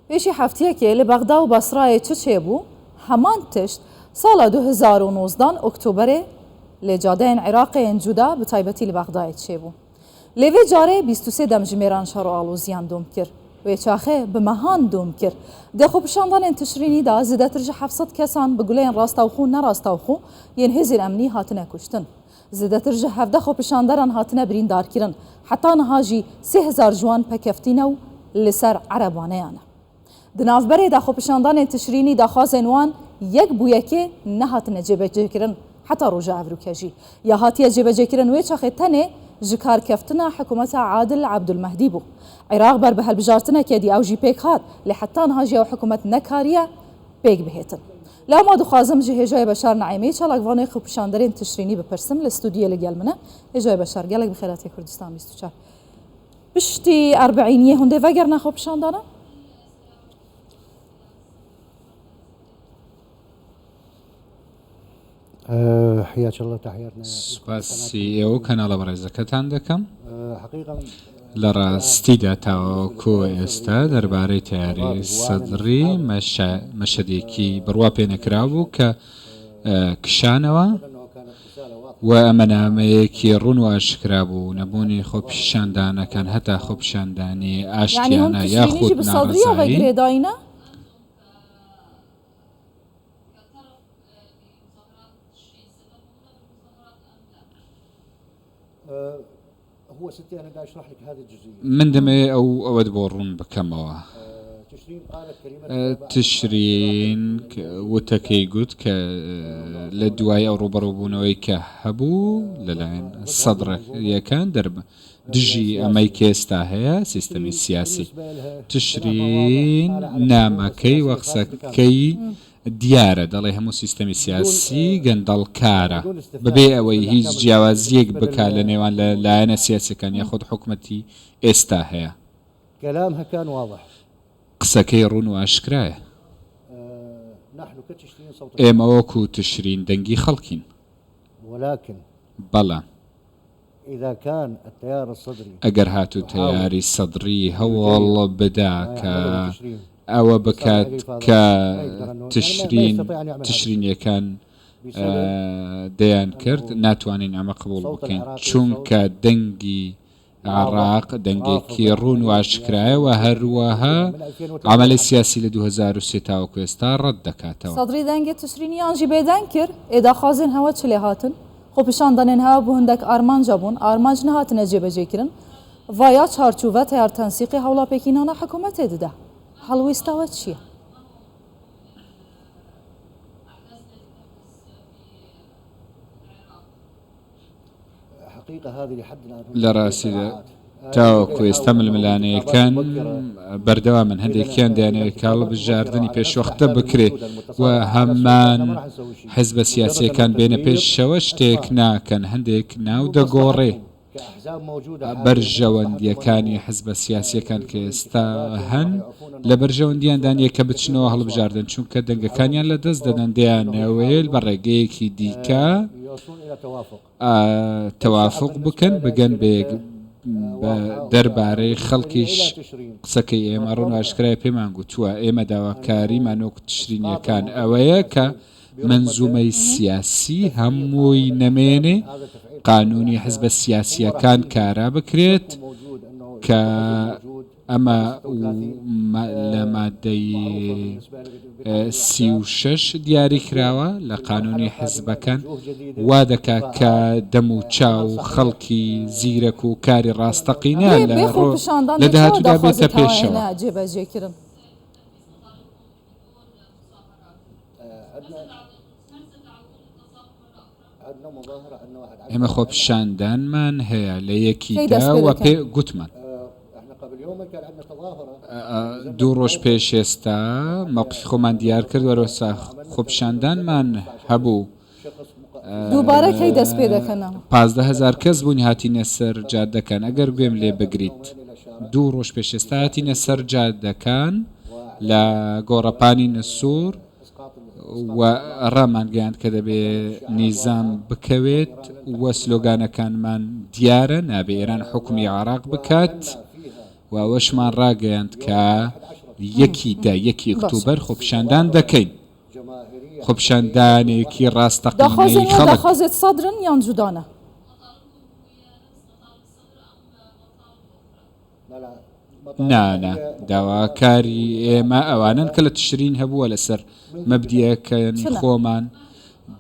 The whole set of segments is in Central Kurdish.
Pêşî hefteyekê li Bexda û Besrayê çi çêbû? Heman tişt sala 2019 Oktoberê li cadeyên Iraqê yên cuda bi taybetî li Bexdayê çêbû. Lê vê carê 23 demjimêran şer û aloziyan dom kir. Wê çaxê bi mehan dom kir. Di xwepêşandanên Tişrînî de zêdetir ji 700 kesan bi guleyên rastewxwe û nerastewxwe yên hêzên emnî hatine kuştin. Zêdetir ji 17 xwepêşanderan hatine birîndarkirin. Heta niha jî 3000 ji wan pekeftîne û li ser erebaneyan e. Di navberê de xwepêşandanên Tişrînî daxwazên wan yek bû yekê nehatine cêbecêkirin heta roja evrûke jî. Ya hatiye cêbecêkirin wê çaxê tenê ji karkeftina hikûmeta Adil Ebdulmehdî bû. Iraq ber bi hilbijartinekê dî ew jî pêk hat lê heta niha jî ew hikûmet nekariye pêk bihêtin. Lewma dixwazim ji Hêjayê Beşar Neîmî çalakvanê xwepêşanderên Tişrînî bipirsim li stûdyoyê li gel min e. Hêjayê Beşar gelek bi xêr hatiyê Kurdistan 24. Piştî erbeîniyê hûn dê vegerine xwepêşandanan? سوپاسی ئێوە و کەناڵە بەڕێزەکەتان دەکەم. لە ڕاستیدا تاوەکو ئێستا دەربارەی تەیاری سەدڕی مەشهەدێکی بڕوا پێنەکراو بوو کە کشانەوە و ئەمە نامەیەکی ڕوون و ئاشکرا بوو نەبوونی خۆپیشاندانەکان هەتا خۆپیشاندانی ئاشتیانە یاخود ناڕەزایی. من دەمەوێ ئەو ئەوەت بۆ ڕوون بکەمەوە. تشرین وتەکەی گوت کە لە دوای ئەو ڕووبەڕووبوونەوەی کە هەبوو لەلایەن سەدڕییەکان دەربە دژی ئەمەی کە ئێستا هەیە سیستەمی سیاسی تشرین نامەکەی و قسەکەی دیارە دەڵێ هەموو سیستەمی سیاسی گەندەڵکارە بەبێ ئەوەی هیچ جیاوازییەک بکات لە نێوان لە لایەنە سیاسیەکان یاخود حکومەتی ئێستا هەیە. قسەکەی ڕوون و ئاشکرایە. ئێمە وەکو تشرین دەنگی خەڵکین. بەڵام. ئەگەر هاتوو تەیاری سەدڕی هەوڵ بدا کە ئەوە بکات کە تشرین تشرینیەکان دەیان کرد ناتوانین ئەمە قبوڵ بکەین چونکە دەنگی عێراق دەنگێکی ڕوون و ئاشکرایە و هەروەها عەمەلی سیاسی لە 2003 تاوەکو ئێستا ڕەت دەکاتەوە. سەدری دەنگی تشرینیان ژی بێدەنگ کرد، ئێ داخوازێن هەوە چ لێ هاتن؟ خۆپیشاندانێن هەوە بۆ هندەک ئارمانجا بوون، ئارمانج نەهاتنە جێبەجێکرن، ڤایا چارچووڤە تەیار تەنسیقی هەوڵا پێکهینانا حکوومەتێ ددە. هەڵویستە وە چییە؟ لە ڕاستیدا تاوەکو ئێستا ململانێیەکان بەردەوامن، هەندێکیان دەیانەوێت کە هەڵبژاردنی پێشوەختە بکرێت و هەمان حزبە سیاسییەکان بێنە پێشەوە، شتێک ناکەن، هەندێک ناو دەگۆڕێ. بەرژەوەندییەکانی حزبە سیاسییەکان کە ئێستا هەن لە بەرژەوەندییاندا نییە کە بچنەوە هەڵبژاردن، چونکە دەنگەکانیان لەدەست دەدەن، دەیانەوێت بە ڕێگەیەکی دیکە تەوافوق بکەن بگەن بە یەک دەربارەی خەڵکیش قسەکەی ئێمە ڕوون و ئاشکرایە پێمان گوتووە ئێمە داواکاریمان وەکو تشرینیەکان ئەوەیە کە مەنزومەی سیاسی هەمووی نەمێنێ قانونی حزبە سیاسیەکان کارا بکرێت کە ئەمە لە مادەی 36 دیاری کراوە لە قانونی حزبەکان وا دەکا کە دەم و چاو خەڵکی زیرەک و کاری ڕاستەقینە لێ لە بێ ڕۆ خۆپیشاندان لە دێ چاوە داهاتوودا بێتە داخوازێ تاوە پێشەوە. هێنا جێبەجێکرن. ئێمە خۆپیشاندانمان هەیە لە یەکی کەی دەست دا پێ و دەکەن؟ پێ گوتمان. دوو ڕۆژ پێش ئێستا مەوقفی خۆمان دیار کرد وەرۆسا خۆپیشاندانمان هەبوو. دووبارە کەی دەست پێ دەکەنەوە؟ 15 هەزار کەس بووین هاتینە سەر جادەکان ئەگەر گوێم لێ بگریت دوو ڕۆژ پێش ئێستا هاتینە سەر جادەکان لە گۆڕەپانی نسوور و ڕامانگەیاند کە دەبێ نیزام بکەوێت و سلۆگانەکانمان دیارە نابێ ئێران حوکمی عێراق بکات و ئەوەشمان ڕاگەیاند کە. یەکی دە، یەکی ئۆکتۆبەر خۆپیشاندان دەکەین. خۆپیشاندانێکی ڕاستەقینەی داخوازێن وە خەڵک. داخوازێت سەدرن یان جودانە؟ نا نا، داواکاری ئێمە ئەوانەن کە لە تشرین هەبووە لەسەر مەبدیەکانی چنە؟ خۆمان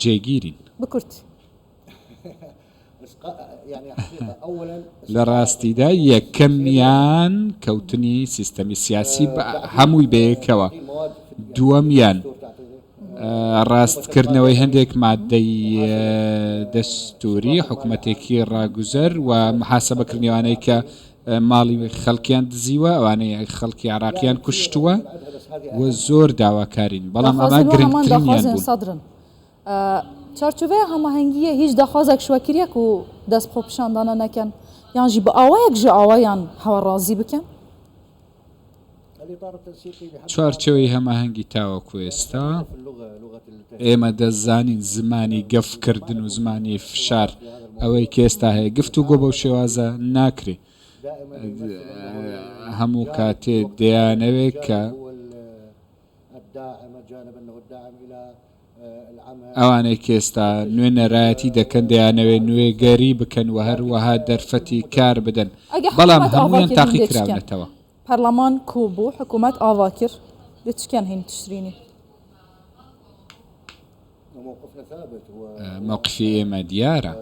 جێگیرین. بکورتی. لە ڕاستیدا یەکەمیان کەوتنی سیستەمی سیاسی هەمووی بەیەکەوە، دووەمیان ڕاستکردنەوەی هەندێک مادەی دەستوری، حکومەتێکی ڕاگوزەر و محاسبەکردنی ئەوانەی کە ماڵی خەڵکیان دزیوە، ئەوانەی خەڵکی عێراقیان کوشتووە و زۆر داواکارین، بەڵام ئەمە داخوازێن وە هەمان گرنگترینیان داخوازێن بوون. سەدرن. چارچوڤەیا هەماهەنگییە هیچ داخوازێک شوە کریە کو دەست خۆپیشاندانە نەکەن یان ژی بە ئاوایەک ژە ئاوایان هەوە ڕازی بکەن؟ چوارچێوەی هەماهەنگی تاوەکو ئێستا ئێمە دەزانین زمانی گەفکردن و زمانی فشار ئەوەی کە ئێستا هەیە گفتوگۆ بەو شێوازە ناکرێ. هەموو کاتێ دەیانەوێت کە ئەوانەی کە ئێستا نوێنەرایەتی دەکەن دەیانەوێت نوێگەری بکەن و هەروەها دەرفەتی کار بدەن، ئەگە بەڵام حکوومەت ئاڤا هەموویان کرد هین تاقی دێ چ کەن؟ کراونەتەوە. پەرلەمان کۆ بوو حکوومەت ئاڤا کرد دێ چ کەن هین تشرینی؟ مەوقفی ئێمە دیارە.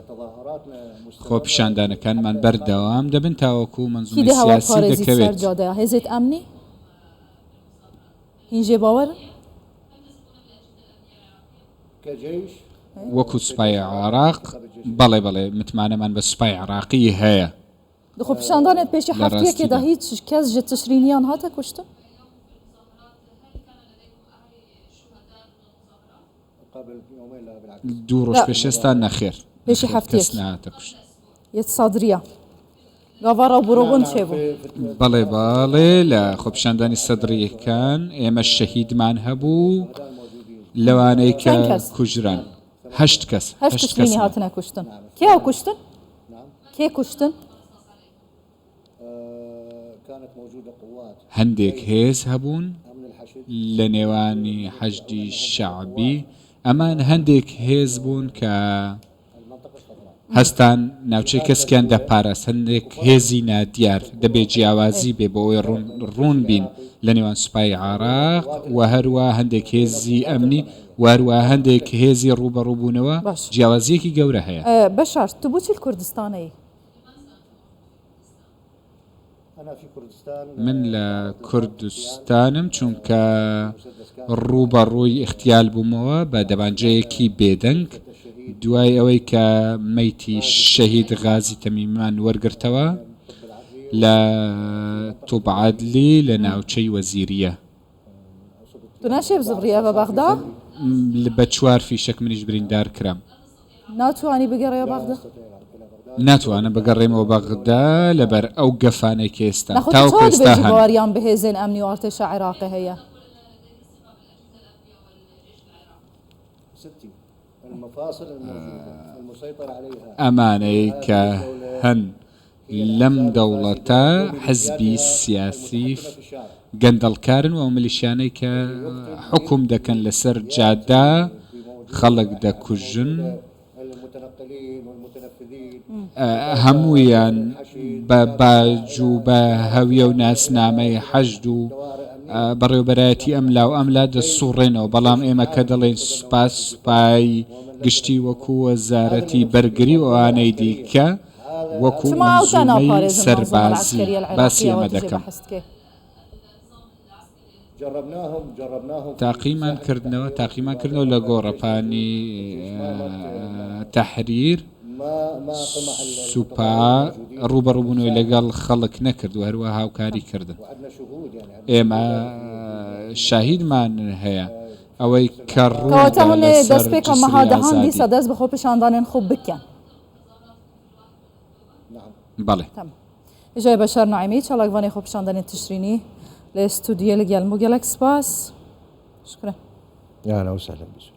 خۆپیشاندانەکانمان بەردەوام دەبن تاوەکو کی مەنزومەی دێ هەوا سیاسی پارێزیت سەر دەکەوێت. جادەیا هێزێت ئەمنی؟ هین ژێ باوەرن؟ وەکو سوپای عێراق، بەڵێ بەڵێ متمانەمان بە سوپای عێراقی هەیە. د خۆپیشاندانێت پێشی لە هەفتیەکێدا ڕاستیدا. هیچ کەس ژە تشرینیان هاتە کوشتن؟ دوو ڕۆژ لا. پێش ئێستا نەخێر. پێشی نەخێر، کەس هەفتیەک. نەهاتە کوشتن. یەت سادریە. گاڤا ڕووبەڕووبوون چێبوو؟ بەڵێ بەڵێ لە خۆپیشاندانی سەدرییەکان ئێمە شەهیدمان هەبوو لەوانەی کە چەند کەس؟ کوژران هەشت کەس هەشت هەشت تشرینی کەسمان. هاتنە کوشتن. کێ ئەو کوشتن؟ کێ کوشتن؟ هەندێک هێز هەبوون لە نێوانی حەشدی شەعبی ئەمان هەندێک هێز بوون کە هەستان ناوچەی کەسکیان دەپاراست هەندێک هێزی نادیار دەبێ جیاوازی بێ بۆ ئەوەی ڕوون ڕوون بین لە نێوان سوپای عێراق و هەروە هەندێک هێزی ئەمنی و هەروە هەندێک هێزی ڕووبەڕووبوونەوە باش. جیاوازییەکی گەورە هەیە. بەشار تو بۆچی لە کوردستانەی؟ من لە کوردستانم چونکە ڕووبەڕووی ئیغتیال بوومەوە بە دەبانجەیەکی بێدەنگ دوای ئەوەی کە مەیتی شەهید غازی تەمیمیمان وەرگرتەوە لە توب عەدلی لە ناوچەی وەزیریە. تو ناشێ بزڕیە بە بەغدا؟ بە چوار فیشەک منیش بریندار کرام. ناتوانی بگەڕێیەوە بەغدا؟ ناتوانم بگەڕێمەوە بەغدا لەبەر ئەو گەفانەی کە ئێستا نەخۆ تو تاوەکو چاوە ئێستا دەبێژی هەن. باوەریان بە هێزێن ئەمنی و ئارتێشا عێراقێ هەیە؟ ئەمانەی کە هەن لەم دەوڵەتە حزبی سیاسی گەندەڵکارن و ئەو ملیشیانەی کە حوکم دەکەن لەسەر جادە خەڵک دەکوژن، هەموویان بە باج و بە هەویە و ناسنامەی حەشد و بەڕێوەبەرایەتی ئەملا و ئەملا دەسوڕێنەوە، بەڵام ئێمە کە دەڵێین سوپا سوپای گشتی وەکو وەزارەتی بەرگری و ئەوانەی دیکە وەکو چما ئەو تا مەنزومەی ناپارێزن مەنزومە سەربازی العسکریە باسی العراقیە ئەمە وە دژێ دەکەم. بە حستکێ. تاقیمان کردنەوە تاقیمان کردنەوە لە گۆڕەپانی تەحریر سوپا ڕووبەڕووبوونەوەی لەگەڵ خەڵک نەکرد و هەروەها هاوکاری کردن. ئێمە شاهیدمان هەیە ئەوەی کە کەواتە ڕوویدا هونێ لەسەر دەستپێکە جسری مەها دەهان ئازادی. دیسا دەست بە خۆپیشاندانێن خۆ بکەن. بەڵێ. تەمام. ژای بەشار نعیمی چالاکوانی خۆپیشاندانی تشرینی لە ستودیۆ لەگەڵ مو گەلەک سپاس. شکرا. اهلا وسهلا بك.